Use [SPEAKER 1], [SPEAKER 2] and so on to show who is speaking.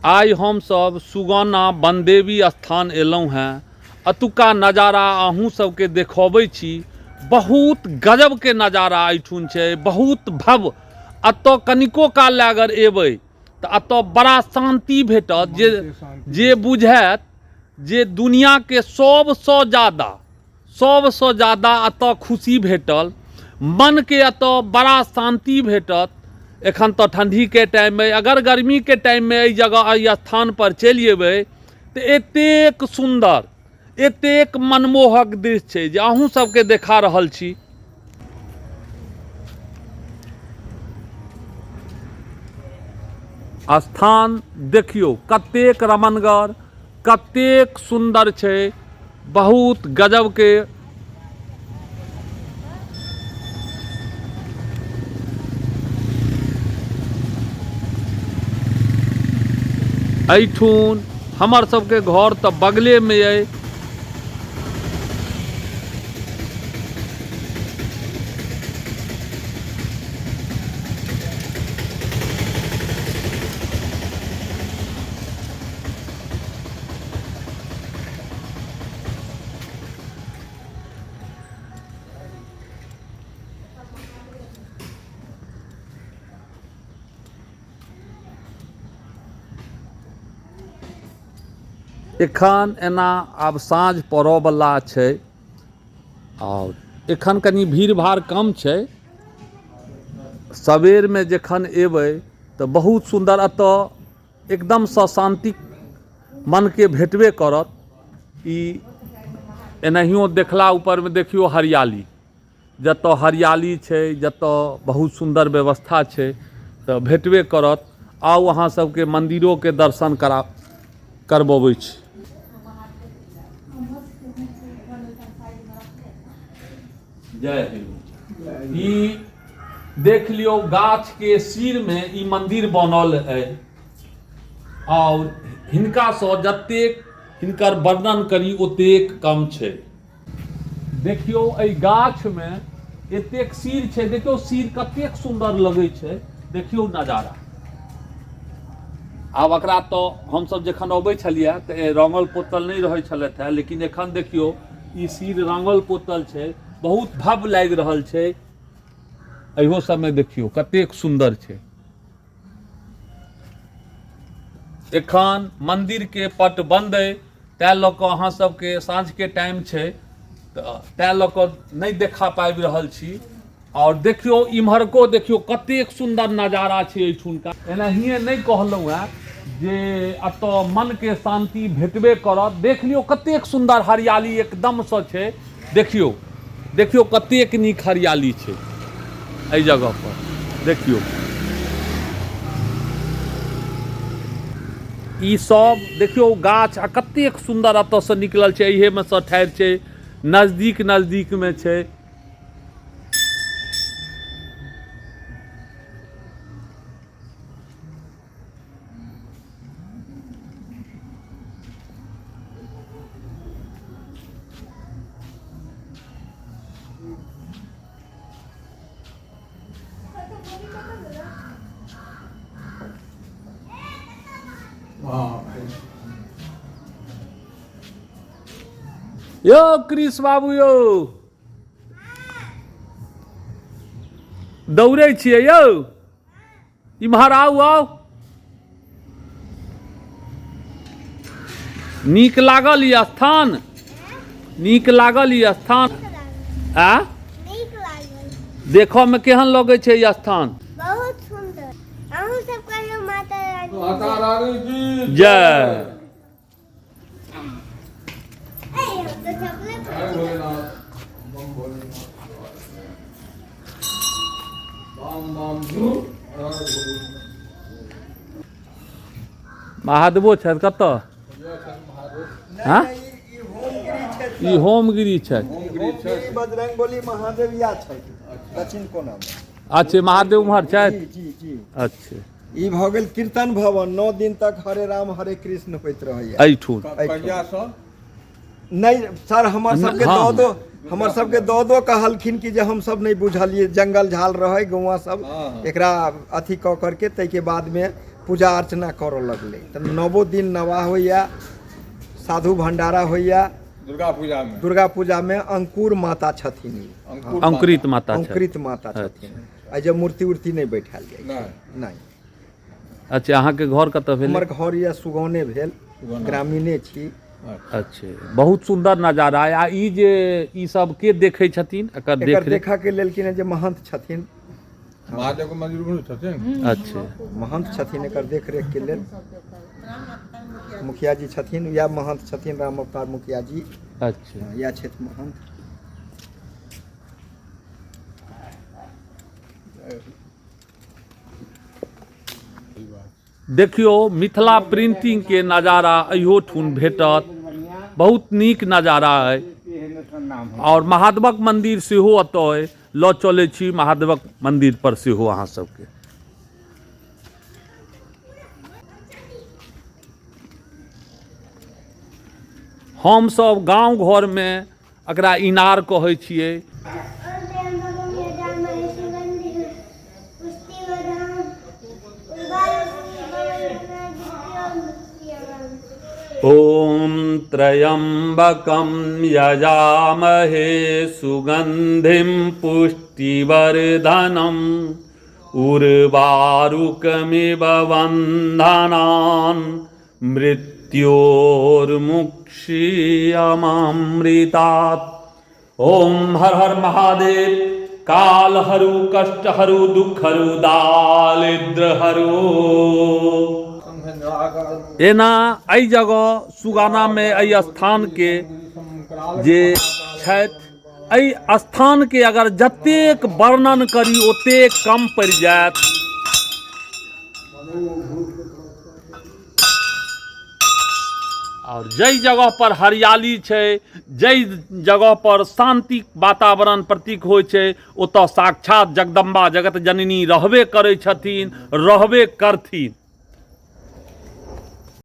[SPEAKER 1] आइ हमसभ सुगौना बनदेवी स्थान एलहुँ हेँ। एतुका नजारा अहूँ सबके देखबै छी। बहुत गजबके नजारा एहिठुन छै, बहुत भव्य। एतऽ कनिको काल लए अगर एबै तऽ एतऽ बड़ा शान्ति भेटत, जे जे बुझायत जे दुनिआँके सबसँ जादा सबसँ जादा एतऽ खुशी भेटल, मनके एतऽ बड़ा शान्ति भेटत। एखन तऽ ठण्डीके टाइम अइ, अगर गर्मीके टाइममे एहि जगह एहि स्थानपर चलि अयबै तऽ एतेक सुन्दर एतेक मनमोहक दृश्य छै जे अहूँ सबके देखा रहल छी। स्थान देखियौ कतेक रमणगर कतेक सुन्दर छै, बहुत गजबके। एहिठुन हमर सबके घर तऽ बगलेमे अइ। एखन एना आब साँझ पड़ऽवला छै आओर एखन कनि भीड़ भाड़ कम छै। सबेरमे जखन एबै तऽ बहुत सुन्दर एतऽ एकदमसँ शान्ति मनके भेटबे करत। ई एनाहियो देखला ऊपरमे देखियौ हरियाली, जतऽ हरियाली छै, जतऽ बहुत सुन्दर व्यवस्था छै, तऽ भेटबे करत। आउ अहाँ सबके मन्दिरोके दर्शन करबबै छी। जय हिन्द। ई देख लियौ गाछके सिरमे ई मन्दिर बनल अइ आओर हिनकासँ जतेक हिनकर वर्णन करी ओतेक कम छै। देखियौ एहि गाछमे एतेक सिर छै, देखियौ सिर कतेक सुन्दर लगै छै, देखियौ नजारा। आब एकरा तऽ हमसब जखन अबै छलियै तऽ रङ्गल पोतल नहि रहै छलथि हेँ, लेकिन एखन देखियौ ई सिर रङ्गल पोतल छै, बहुत भव्य लागि रहल छै। एहो सबमे देखियौ कतेक सुन्दर छै। एखन मन्दिरके पट बन्द अइ, तैँ लऽ कऽ अहाँ सबके साँझके टाइम छै तऽ तैँ लऽ कऽ नहि देखा पाबि रहल छी। आओर देखियौ इम्हरको देखियौ कतेक सुन्दर नजारा छै एहिठुनका। एनाहिए नहि कहलहुँ हेँ जे एतऽ मनके शान्ति भेटबे करत। देख लियौ कतेक सुन्दर हरियाली एकदमसँ छै। देखियौ देखियौ कतेक नीक हरियाली छै एहि जगह पर। देखियौ ई सब देखियौ गाछ आ कतेक सुन्दर एतऽ से निकलल छै, एहिमे सँ ठाढ़ि छै, नजदीक नजदीकमे छै। यौ कृष बाबू यौ दौड़ै छियै यौ, इम्हर आउ आउ। नीक लागल ई स्थान? नीक लागल ई स्थान? आ देखऽ मे केहन लगै छै ई स्थान?
[SPEAKER 2] बहुत सुंदर। अहूँ सब कहियो माता रानी
[SPEAKER 3] माता रानी की
[SPEAKER 1] जय।
[SPEAKER 3] जय भोलेनाथ, बम भोलेनाथ, बम बम भोलेनाथ।
[SPEAKER 1] महादेवो छथि कतऽ? हाँ? ई होमगिरी छथि।
[SPEAKER 4] होमगिरी बजरंग बली महादेव या छथि दक्षिण कोना मे।
[SPEAKER 1] अच्छा, महादेव उम्हर छथि।
[SPEAKER 4] जी जी जी।
[SPEAKER 1] अच्छा।
[SPEAKER 4] ई भऽ गेल कीर्तन भवन, 9 दिन तक हरे राम हरे कृष्ण होइत रहैया
[SPEAKER 1] एहिठुन।
[SPEAKER 3] कहियासँ?
[SPEAKER 4] नहि सर, हमर सबके
[SPEAKER 1] हँ।
[SPEAKER 4] दऽ दो, हमर सबके दऽ दो कहलखिन कि जे हम सब नहि बुझलियै, जंगल झाल रहै गौआ सब,
[SPEAKER 3] हँ।
[SPEAKER 4] एकरा अथी कऽ करके ताहिके बादमे पूजा अर्चना करऽ लगलै। तऽ 9 दिन नवाह होइए, साधु भंडारा होइए।
[SPEAKER 3] दुर्गा पूजा में,
[SPEAKER 4] दुर्गा पूजा में अंकुर माता छथिन ई।
[SPEAKER 3] अंकुर।
[SPEAKER 1] अंकुरित माता छथि।
[SPEAKER 4] अंकुरित माता छथिन। एहि जे मूर्ति उर्ति नहि बैठायल जाइ छै।
[SPEAKER 3] नहि।
[SPEAKER 4] नहि।
[SPEAKER 1] अच्छा, अहाँके घर कतऽ भेल?
[SPEAKER 4] हमर घर यऽ सुगौने भेल, ग्रामीणे छी।
[SPEAKER 1] अच्छा, बहुत सुन्दर नजारा। आ ई जे ई सब के देखै छथिन एकर
[SPEAKER 4] एकर
[SPEAKER 1] देखरेख?
[SPEAKER 4] देखऽ के लेल कि ने जे महंत छथिन।
[SPEAKER 3] महादेव के मंदिर में छथिन।
[SPEAKER 1] अच्छा,
[SPEAKER 4] महंत छथिन एकर देखरेख के लेल, मुखिया जी छथिन, या महंत छथिन राम अवतार मुखिया जी।
[SPEAKER 1] अच्छा,
[SPEAKER 4] या छथि महंत।
[SPEAKER 1] देखियौ, मिथिला प्रिंटिंग के नजारा अहियो ठुन भेटत, बहुत नीक नजारा अइ। आओर महादेवक मंदिर सेहो एतऽ अइ, लऽ चलै छी महादेवक मंदिर पर सेहो अहाँ सबके। हमसब गाँव घरमे एकरा इनार कहै छियै। ॐ त्र्यम्बकं यजामहे सुगन्धिं पुष्टिवर्धनम् उर्वारुकमिव बन्धनान् मृत्योर्मुक्षीयमामृतात्। ओम हर हर महादेव, काल हरू, कष्ट हरू, दुख हरू, दारिद्र हरू। एना एहि जगह सुगानामे एहि स्थानके जे छथि, एहि स्थानके अगर जतेक वर्णन करी ओतेक कम पड़ि जायत। आओर जाहि जगह पर हरियाली छै, जाहि जगह पर शान्तिक वातावरण प्रतीक होइ छै, ओतऽ साक्षात जगदम्बा जगत जननी रहबे करै छथिन, रहबे करथिन।